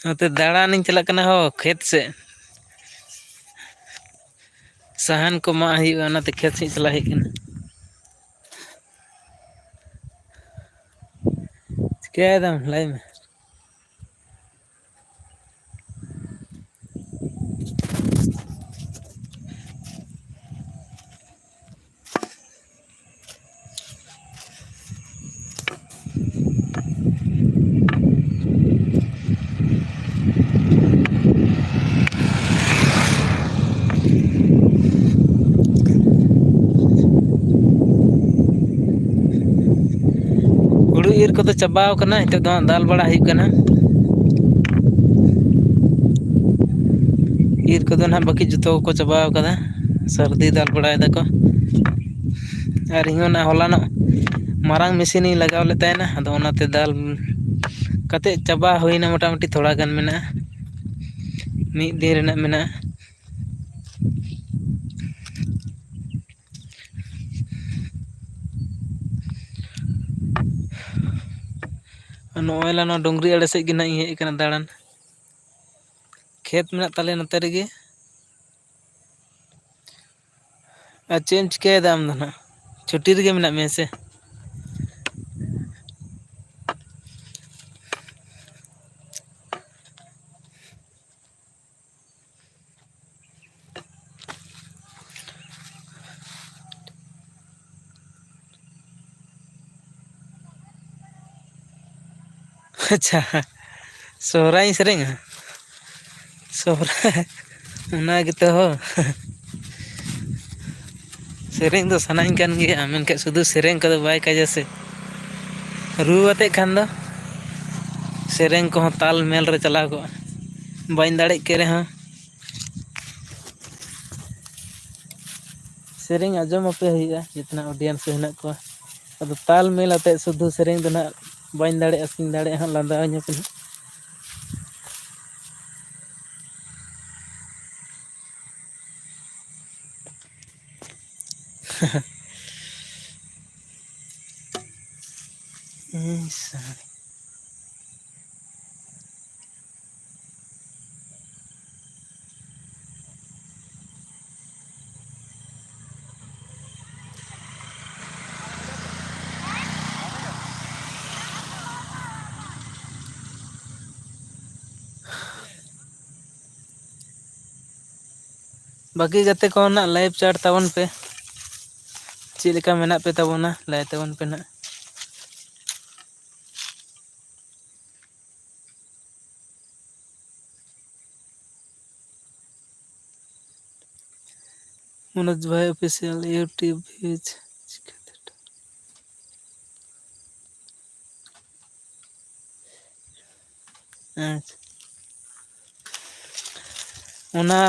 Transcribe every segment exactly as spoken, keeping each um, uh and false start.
ᱱᱚᱛᱮ ᱫᱟᱬᱟᱱᱤᱧ ᱪᱟᱞᱟᱜ ᱠᱟᱱᱟ ᱦᱳ, ᱠᱷᱮᱛ ᱥᱮᱫ᱾ ᱥᱟᱦᱟᱱ ᱠᱚ ᱢᱟᱜ ᱦᱩᱭᱩᱜᱼᱟ, ᱚᱱᱟᱛᱮ ᱠᱷᱮᱛ ᱥᱮᱫ ᱪᱟᱞᱟᱜ ᱦᱩᱭᱩᱜ ᱠᱟᱱᱟ᱾ ᱪᱤᱠᱟᱹᱭ ᱫᱟᱢ? ᱞᱟᱹᱭ ᱢᱮ᱾ ᱦᱩᱲᱩ ᱤᱨ ᱠᱚᱫᱚ ᱪᱟᱵᱟᱣ ᱠᱟᱱᱟ, ᱱᱤᱛᱚᱜ ᱫᱚ ᱦᱟᱸᱜ ᱫᱟᱞ ᱵᱟᱲᱟ ᱦᱩᱭᱩᱜ ᱠᱟᱱᱟ᱾ ᱤᱨ ᱠᱚᱫᱚ ᱱᱟᱦᱟᱜ ᱵᱟᱹᱠᱤ ᱡᱚᱛᱚ ᱠᱚ ᱪᱟᱵᱟᱣ ᱠᱟᱫᱟ, ᱥᱟᱹᱨᱫᱤ ᱫᱟᱞ ᱵᱟᱲᱟᱭ ᱫᱟᱠᱚ᱾ ᱟᱨ ᱤᱧ ᱦᱚᱸ ᱚᱱᱟ ᱦᱚᱞᱟᱱᱚᱜ ᱢᱟᱨᱟᱝ ᱢᱮᱥᱤᱱᱤᱧ ᱞᱟᱜᱟᱣ ᱞᱮᱫ ᱛᱟᱦᱮᱱᱟ, ᱟᱫᱚ ᱚᱱᱟᱛᱮ ᱫᱟᱞ ᱠᱟᱛᱮᱫ ᱪᱟᱵᱟ ᱦᱩᱭᱱᱟ, ᱢᱚᱴᱟᱢᱩᱴᱤ ᱛᱷᱚᱲᱟ ᱜᱟᱱ ᱢᱮᱱᱟᱜᱼᱟ, ᱢᱤᱫ ᱫᱤᱱ ᱨᱮᱱᱟᱜ ᱢᱮᱱᱟᱜᱼᱟ᱾ ᱟᱨ ᱱᱚᱜᱼᱚᱭ ᱞᱟ ᱱᱚᱣᱟ ᱰᱩᱝᱨᱤ ᱟᱲᱮ ᱥᱮᱫ ᱜᱮ ᱱᱟᱜ ᱤᱧ ᱦᱮᱡ ᱟᱠᱟᱱᱟ ᱫᱟᱬᱟᱱ᱾ ᱠᱷᱮᱛ ᱢᱮᱱᱟᱜ ᱛᱟᱞᱮᱭᱟ ᱱᱚᱛᱮ ᱨᱮᱜᱮ᱾ ᱟᱨ ᱪᱮᱫ ᱮᱢ ᱪᱤᱠᱟᱹᱭᱮᱫᱟ ᱟᱢ ᱫᱚ ᱱᱟᱜ? ᱪᱷᱩᱴᱤ ᱨᱮᱜᱮ ᱢᱮᱱᱟᱜ ᱢᱮᱭᱟ ᱥᱮ? ᱟᱪᱪᱷᱟ, ᱥᱚᱦᱨᱟᱭ ᱤᱧ ᱥᱮᱨᱮᱧᱟ? ᱥᱚᱦᱨᱟᱭ, ᱚᱱᱟ ᱜᱮᱛᱚ ᱦᱳ᱾ ᱥᱮᱨᱮᱧ ᱫᱚ ᱥᱟᱱᱟᱧ ᱠᱟᱱ ᱜᱮᱭᱟ, ᱢᱮᱱᱠᱷᱟᱱ ᱥᱩᱫᱷᱩ ᱥᱮᱨᱮᱧ ᱠᱚᱫᱚ ᱵᱟᱭ ᱠᱟᱡᱟ ᱥᱮ᱾ ᱨᱩ ᱟᱛᱮᱫ ᱠᱷᱟᱱ ᱫᱚ ᱥᱮᱨᱮᱧ ᱠᱚᱦᱚᱸ ᱛᱟᱞ ᱢᱮᱞ ᱨᱮ ᱪᱟᱞᱟᱣ ᱠᱚᱜᱼᱟ᱾ ᱵᱟᱹᱧ ᱫᱟᱲᱮᱜ ᱠᱮ ᱨᱮᱦᱚᱸ, ᱥᱮᱨᱮᱧ ᱟᱸᱡᱚᱢ ᱟᱯᱮ ᱦᱩᱭᱩᱜᱼᱟ, ᱡᱮᱛᱱᱟ audience ᱠᱚ ᱦᱮᱱᱟᱜ ᱠᱚᱣᱟ᱾ ᱟᱫᱚ ᱛᱟᱞ ᱢᱮᱞ ᱟᱛᱮᱫ ᱥᱩᱫᱷᱩ ᱥᱮᱨᱮᱧ ᱫᱚ ᱱᱟᱦᱟᱜ ᱵᱟᱹᱧ ᱫᱟᱲᱮᱭᱟᱜᱼᱟ ᱥᱮᱧ ᱫᱟᱲᱮᱭᱟᱜᱼᱟ ᱦᱟᱸᱜ, ᱞᱟᱸᱫᱟᱣᱟᱹᱧ ᱯᱮ ᱦᱟᱸᱜ᱾ ᱤᱥ᱾ ᱵᱟᱹᱠᱤ ᱜᱟᱛᱮ ᱠᱚ ᱱᱟᱜ live chat ᱛᱟᱵᱚᱱ ᱯᱮ, ᱪᱮᱫ ᱞᱮᱠᱟ ᱢᱮᱱᱟᱜ ᱯᱮ ᱛᱟᱵᱚᱱᱟ ᱞᱟᱹᱭ ᱛᱟᱵᱚᱱ ᱯᱮ ᱱᱟᱜ᱾ ᱢᱚᱱᱳᱡᱽ ᱵᱷᱟᱭ official YouTube page ᱪᱤᱠᱟᱹᱛᱮ? ᱟᱪᱪᱷᱟ᱾ ᱚᱱᱟ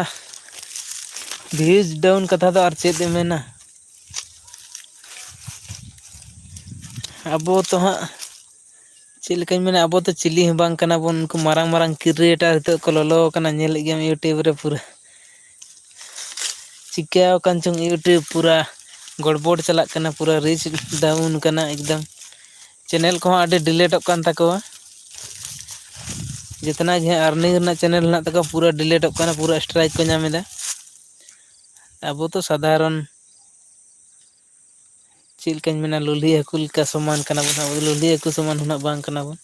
views down ᱠᱟᱛᱷᱟ ᱫᱚ ᱟᱨ ᱪᱮᱫ ᱮᱢ ᱢᱮᱱᱟ? ᱟᱵᱚ ᱛᱚ ᱦᱟᱸᱜ ᱪᱮᱫ ᱞᱮᱠᱟᱧ ᱢᱮᱱᱟ, ᱟᱵᱚ ᱫᱚ ᱪᱤᱞᱤ ᱦᱚᱸ ᱵᱟᱝ ᱠᱟᱱᱟ ᱵᱚᱱ᱾ ᱩᱱᱠᱩ ᱢᱟᱨᱟᱝ ᱢᱟᱨᱟᱝ creator ᱱᱤᱛᱚᱜ ᱠᱚ ᱞᱚᱞᱚ ᱟᱠᱟᱱᱟ, ᱧᱮᱞᱮᱫ ᱜᱮᱭᱟᱢ YouTube ᱨᱮ ᱯᱩᱨᱟᱹ ᱪᱤᱠᱟᱹ ᱟᱠᱟᱱ ᱪᱚᱝ YouTube, ᱯᱩᱨᱟᱹ ᱜᱚᱲᱵᱚᱲ ᱪᱟᱞᱟᱜ ᱠᱟᱱᱟ, ᱯᱩᱨᱟᱹ reach down ᱠᱟᱱᱟ ᱮᱠᱫᱚᱢ᱾ Channel ᱠᱚᱦᱚᱸ ᱟᱹᱰᱤ ᱰᱤᱞᱮᱴᱚᱜ ᱠᱟᱱ ᱛᱟᱠᱚᱣᱟ᱾ ᱡᱮᱛᱱᱟ ᱜᱮ ᱦᱟᱸᱜ earning ᱨᱮᱱᱟᱜ channel ᱦᱮᱱᱟᱜ ᱛᱟᱠᱚᱣᱟ, ᱯᱩᱨᱟᱹ ᱰᱤᱞᱮᱴᱚᱜ ᱠᱟᱱᱟ, ᱯᱩᱨᱟᱹ strike ᱠᱚ ᱧᱟᱢ ᱮᱫᱟ᱾ ᱟᱵᱚ ᱛᱚ ᱥᱟᱫᱷᱟᱨᱚᱱ ᱪᱮᱫ ᱞᱮᱠᱟᱧ ᱢᱮᱱᱟ, ᱞᱩᱞᱦᱤ ᱦᱟᱹᱠᱩ ᱞᱮᱠᱟ ᱥᱚᱢᱟᱱ ᱠᱟᱱᱟ ᱵᱚᱱ, ᱟᱵᱚ ᱫᱚ ᱞᱩᱞᱦᱤ ᱦᱟᱹᱠᱩ ᱥᱚᱢᱟᱱ ᱦᱚᱸ ᱱᱟᱜ ᱵᱟᱝ ᱠᱟᱱᱟ ᱵᱚᱱ᱾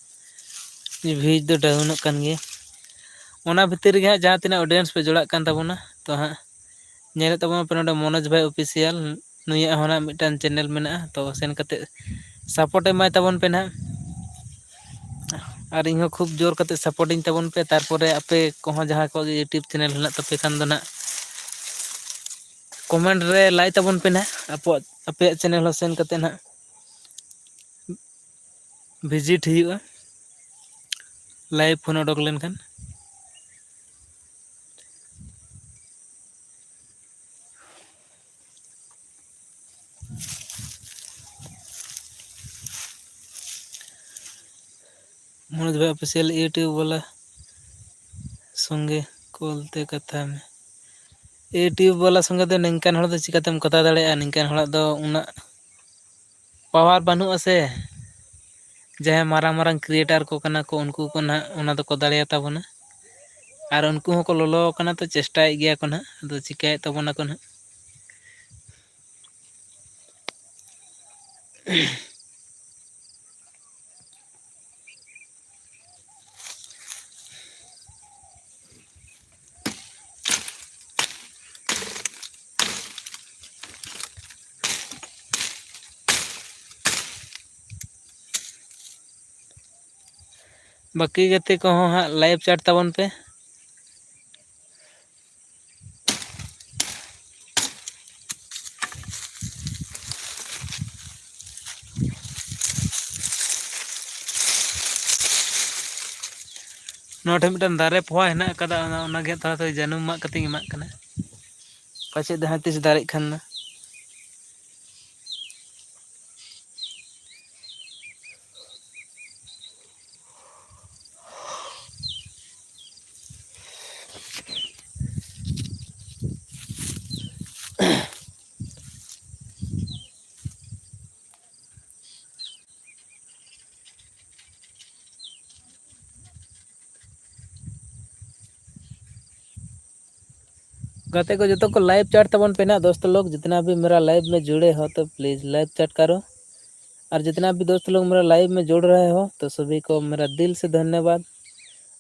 Views ᱫᱚ ᱰᱟᱣᱩᱱᱚᱜ ᱠᱟᱱ ᱜᱮᱭᱟ᱾ ᱚᱱᱟ ᱵᱷᱤᱛᱤᱨ ᱨᱮᱜᱮ ᱦᱟᱸᱜ ᱡᱟᱦᱟᱸ ᱛᱤᱱᱟᱹᱜ audience ᱯᱮ ᱡᱚᱲᱟᱜ ᱠᱟᱱ ᱛᱟᱵᱚᱱᱟ, ᱛᱚ ᱦᱟᱸᱜ ᱧᱮᱞᱮᱫ ᱛᱟᱵᱚᱱ ᱯᱮ ᱱᱚᱰᱮ ᱢᱚᱱᱳᱡᱽ ᱵᱷᱟᱭ official, ᱱᱩᱭᱟᱜ ᱦᱚᱸ ᱱᱟᱜ ᱢᱤᱫᱴᱟᱝ channel ᱢᱮᱱᱟᱜᱼᱟ, ᱛᱚ ᱥᱮᱱ ᱠᱟᱛᱮ support ᱮᱢᱟᱭ ᱛᱟᱵᱚᱱ ᱯᱮ ᱱᱟᱦᱟᱜ᱾ ᱟᱨ ᱤᱧ ᱦᱚᱸ ᱠᱷᱩᱵ ᱡᱳᱨ ᱠᱟᱛᱮ support ᱤᱧ ᱛᱟᱵᱚᱱ ᱯᱮ᱾ ᱛᱟᱨᱯᱚᱨᱮ ᱟᱯᱮ ᱠᱚᱦᱚᱸ ᱡᱟᱦᱟᱸ ᱠᱚᱣᱟᱜ ᱜᱮ YouTube channel ᱦᱮᱱᱟᱜ ᱛᱟᱯᱮ ᱠᱷᱟᱱ ᱫᱚ ᱱᱟᱦᱟᱜ comment ᱨᱮ ᱞᱟᱹᱭ ᱛᱟᱵᱚᱱ ᱯᱮ ᱱᱟᱦᱟᱜ, ᱟᱯᱮᱭᱟᱜ channel ᱦᱚᱸ ᱥᱮᱱ ᱠᱟᱛᱮ ᱱᱟᱦᱟᱜ visit ᱦᱩᱭᱩᱜᱼᱟ, live ᱠᱷᱚᱱ ᱚᱰᱚᱠ ᱞᱮᱱᱠᱷᱟᱱ᱾ ᱢᱚᱱᱳᱡᱽ ᱵᱷᱟᱭ ᱚᱯᱷᱤᱥᱤᱭᱟᱞ YouTube ᱵᱟᱞᱟ ᱥᱚᱸᱜᱮ ᱠᱚᱞ ᱛᱮ ᱠᱟᱛᱷᱟ ᱢᱮ᱾ YouTube ᱵᱟᱞᱟ ᱥᱚᱸᱜᱮ ᱫᱚ ᱱᱤᱝᱠᱟᱱ ᱦᱚᱲ ᱫᱚ ᱪᱤᱠᱟᱹᱛᱮᱢ ᱠᱟᱛᱷᱟ ᱫᱟᱲᱮᱭᱟᱜᱼᱟ? ᱱᱤᱝᱠᱟᱱ ᱦᱚᱲᱟᱜ ᱫᱚ ᱩᱱᱟᱹᱜ ᱯᱟᱣᱟᱨ ᱵᱟᱹᱱᱩᱜᱼᱟ ᱥᱮ᱾ ᱡᱟᱦᱟᱸᱭ ᱢᱟᱨᱟᱝ ᱢᱟᱨᱟᱝ ᱠᱨᱤᱭᱮᱴᱟᱨ ᱠᱚ ᱠᱟᱱᱟ ᱠᱚ, ᱩᱱᱠᱩ ᱠᱚ ᱱᱟᱦᱟᱜ ᱚᱱᱟ ᱫᱚᱠᱚ ᱫᱟᱲᱮᱭᱟᱛᱟ ᱵᱚᱱᱟ᱾ ᱟᱨ ᱩᱱᱠᱩ ᱦᱚᱸᱠᱚ ᱞᱚᱞᱚ ᱟᱠᱟᱱᱟ, ᱛᱚ ᱪᱮᱥᱴᱟᱭᱮᱫ ᱜᱮᱭᱟ ᱠᱚ ᱱᱟᱦᱟᱜ, ᱟᱫᱚ ᱪᱤᱠᱟᱹᱭᱮᱫ ᱛᱟᱵᱚᱱᱟᱠᱚ ᱱᱟᱦᱟᱜ᱾ ᱵᱟᱹᱠᱤ ᱜᱟᱛᱮ ᱠᱚᱦᱚᱸ ᱦᱟᱸᱜ ᱞᱟᱭᱤᱵᱷ ᱪᱟᱴ ᱛᱟᱵᱚᱱ ᱯᱮ᱾ ᱱᱚᱣᱟ ᱴᱷᱮᱱ ᱢᱤᱫᱴᱟᱝ ᱫᱟᱨᱮ ᱯᱚᱦᱟ ᱦᱮᱱᱟᱜ ᱟᱠᱟᱫᱟ, ᱚᱱᱟ, ᱚᱱᱟᱜᱮ ᱛᱷᱚᱲᱟ ᱛᱷᱚᱲᱟ ᱡᱟᱹᱱᱩᱢ ᱢᱟᱜ ᱠᱟᱛᱮᱧ ᱮᱢᱟᱜ ᱠᱟᱱᱟ, ᱯᱟᱪᱮᱫ ᱡᱟᱦᱟᱸ ᱛᱤᱥ ᱫᱟᱨᱮᱜ ᱠᱷᱟᱱ ᱫᱚ᱾ ᱜᱟᱛᱮ ᱠᱚ ᱡᱚᱛᱚ ᱠᱚ ᱞᱟᱭᱤᱵᱷ ᱪᱟᱴ ᱛᱟᱵᱚᱱ ᱯᱮ ᱱᱟᱜ ᱫᱳᱥᱛ ᱞᱳᱜ, ᱡᱤᱛᱱᱟ ᱵᱷᱤ ᱢᱮᱨᱟ ᱞᱟᱭᱤᱵᱷ ᱢᱮ ᱡᱩᱲᱮ ᱦᱳ ᱛᱚ ᱯᱞᱤᱡᱽ ᱞᱟᱭᱤᱵᱷ ᱪᱟᱴ ᱠᱟᱨᱳ, ᱟᱨ ᱡᱤᱛᱱᱟ ᱵᱷᱤ ᱫᱳᱥᱛ ᱞᱳᱜ ᱢᱮᱨᱟ ᱞᱟᱭᱤᱵᱷ ᱢᱮ ᱡᱩᱲ ᱨᱟᱦᱮ ᱦᱳ ᱛᱚ ᱥᱚᱵᱷᱤ ᱠᱳ ᱢᱮᱨᱟ ᱫᱤᱞ ᱥᱮ ᱫᱷᱚᱱᱭᱚᱵᱟᱫᱽ,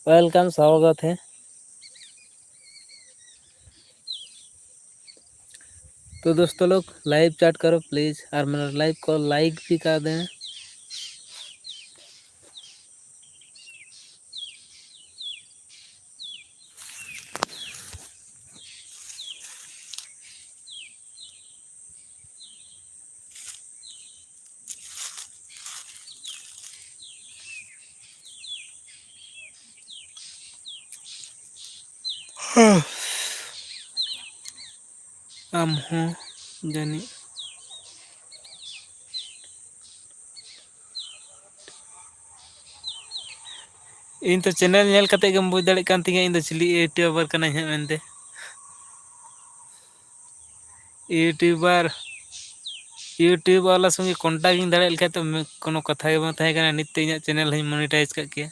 ᱣᱮᱞᱠᱟᱢ, ᱥᱣᱟᱜᱚᱛ ᱦᱮ᱾ तो दोस्तों लोग लाइव चैट करो प्लीज, और मेरा लाइव को लाइक भी कर दें। ᱟᱢ ᱦᱚᱸ ᱡᱟᱹᱱᱤᱡ᱾ ᱤᱧ ᱛᱚ ᱪᱮᱱᱮᱞ ᱧᱮᱞ ᱠᱟᱛᱮ ᱜᱮᱢ ᱵᱩᱡᱽ ᱫᱟᱲᱮᱭᱟᱜ ᱠᱟᱱ ᱛᱤᱧᱟᱹ ᱤᱧ ᱫᱚ ᱪᱤᱞᱤ ᱤᱭᱩᱴᱩᱵᱟᱨ ᱠᱟᱱᱟᱧ ᱦᱟᱸᱜ ᱢᱮᱱᱛᱮ᱾ ᱤᱭᱩᱴᱩᱵᱟᱨ, ᱤᱭᱩᱴᱩᱵᱽ ᱣᱟᱞᱟ ᱥᱚᱸᱜᱮ ᱠᱚᱱᱴᱟᱠᱴ ᱤᱧ ᱫᱟᱲᱮᱭᱟᱜ ᱞᱮᱠᱷᱟᱡ ᱛᱚ ᱢᱮ-, ᱠᱳᱱᱳ ᱠᱟᱛᱷᱟ ᱜᱮ ᱵᱟᱝ ᱛᱟᱦᱮᱸ ᱠᱟᱱᱟ, ᱱᱤᱛ ᱛᱮ ᱤᱧᱟᱹᱜ ᱪᱮᱱᱮᱞ ᱦᱚᱸᱧ ᱢᱚᱱᱤᱴᱟᱭᱤᱡᱽ ᱠᱟᱜ ᱠᱮᱭᱟ᱾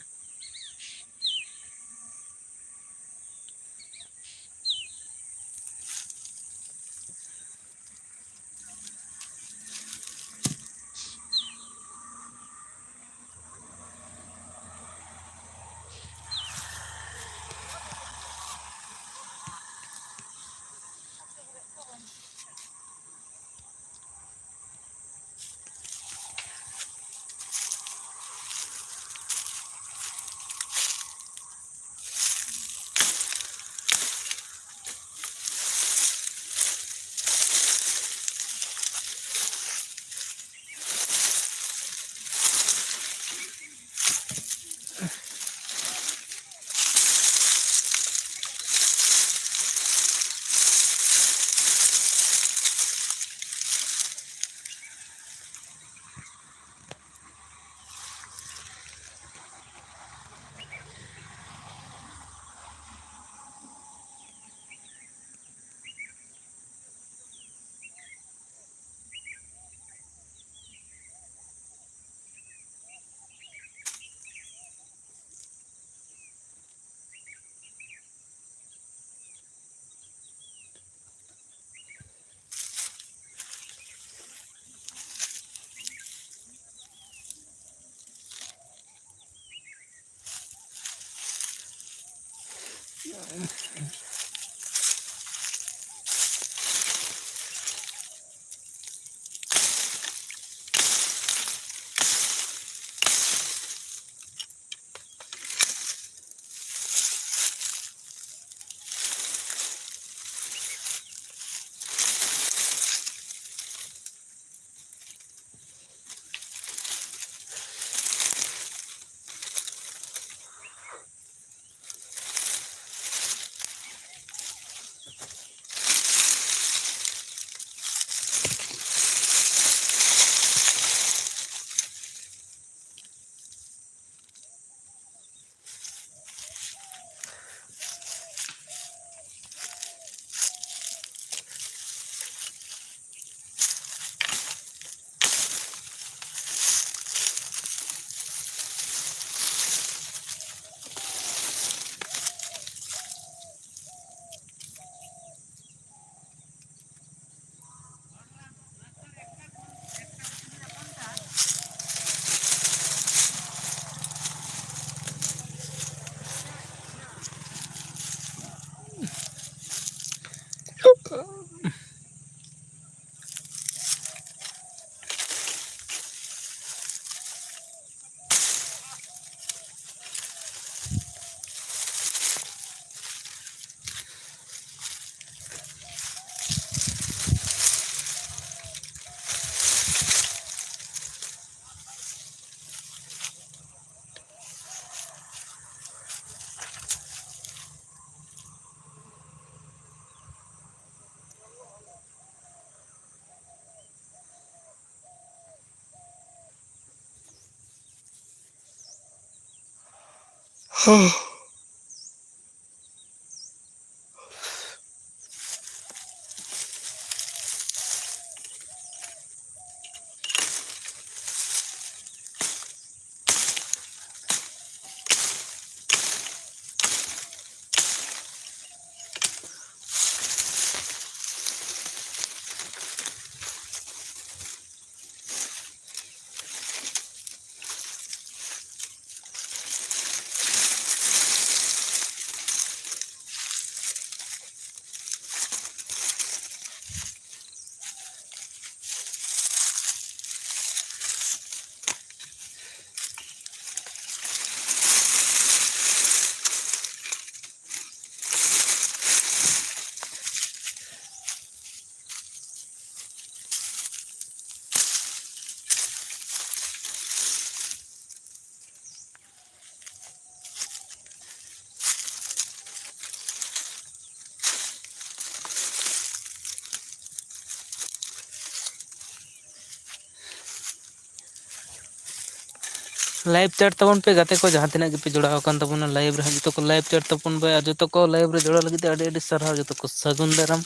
Live chat ᱛᱟᱵᱚᱱ ᱯᱮ ᱜᱟᱛᱮ ᱠᱚ, ᱡᱟᱦᱟᱸ ᱛᱤᱱᱟᱹᱜ ᱜᱮᱯᱮ ᱡᱚᱲᱟᱣ ᱟᱠᱟᱱ ᱛᱟᱵᱚᱱᱟ live ᱨᱮ ᱦᱟᱸᱜ, ᱡᱚᱛᱚ ᱠᱚ live chat ᱛᱟᱵᱚᱱ ᱯᱮ᱾ ᱟᱨ ᱡᱚᱛᱚ ᱠᱚ live ᱨᱮ ᱡᱚᱲᱟᱣ ᱞᱟᱹᱜᱤᱫ ᱛᱮ ᱟᱹᱰᱤ ᱟᱹᱰᱤ ᱥᱟᱨᱦᱟᱣ, ᱡᱚᱛᱚ ᱠᱚ ᱥᱟᱹᱜᱩᱱ ᱫᱟᱨᱟᱢ᱾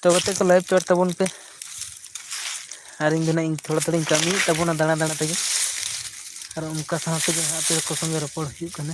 ᱛᱚ ᱜᱟᱛᱮ ᱠᱚ, live chat ᱛᱟᱵᱚᱱ ᱯᱮ᱾ ᱟᱨ ᱤᱧ ᱫᱚ ᱱᱟᱜ ᱤᱧ ᱛᱷᱚᱲᱟ ᱛᱷᱚᱲᱟᱧ ᱠᱟᱹᱢᱤᱭᱮᱫ ᱛᱟᱵᱚᱱᱟ ᱫᱟᱬᱟ ᱫᱟᱬᱟ ᱛᱮᱜᱮ, ᱟᱨ ᱚᱱᱠᱟ ᱥᱟᱶ ᱛᱮᱜᱮ ᱦᱟᱸᱜ ᱟᱯᱮ ᱠᱚ ᱥᱚᱸᱜᱮ ᱨᱚᱯᱚᱲ ᱦᱩᱭᱩᱜ ᱠᱟᱱᱟ᱾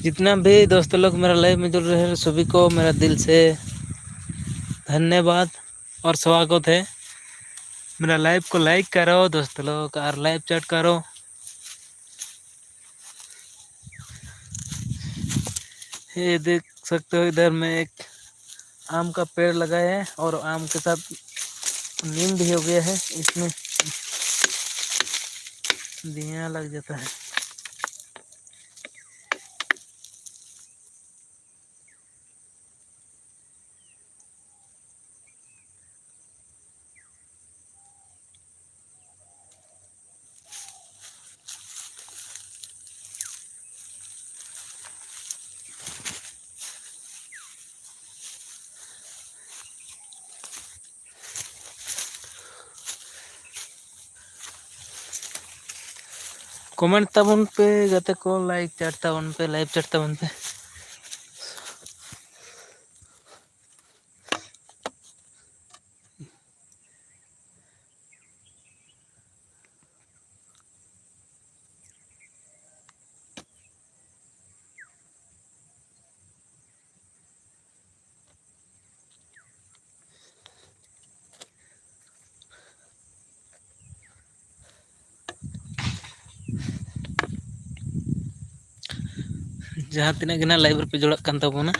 जितना भी दोस्त लोग मेरा लाइव में जुड़ रहे हैं, सभी को मेरा दिल से धन्यवाद और स्वागत है। मेरा लाइव को लाइक करो दोस्त लोग, और लाइव चैट करो। ये देख सकते हो, इधर में एक आम का पेड़ लगा है और आम के साथ नीम भी हो गया है, इसमें दिया लग जाता है। ᱠᱚᱢᱮᱱᱴ ᱛᱟᱵᱚᱱ ᱯᱮ ᱜᱟᱛᱮ ᱠᱚ, ᱞᱟᱭᱤᱠ ᱪᱟᱴ ᱛᱟᱵᱚᱱ ᱯᱮ, ᱞᱟᱭᱤᱠ ᱪᱟᱴ ᱛᱟᱵᱚᱱ ᱯᱮ᱾ ᱡᱟᱦᱟᱸ ᱛᱤᱱᱟᱹᱜ ᱜᱮ ᱱᱟᱜ ᱞᱟᱭᱤᱵᱷ ᱨᱮᱯᱮ ᱡᱚᱲᱟᱜ ᱠᱟᱱ ᱛᱟᱵᱚᱱᱟ,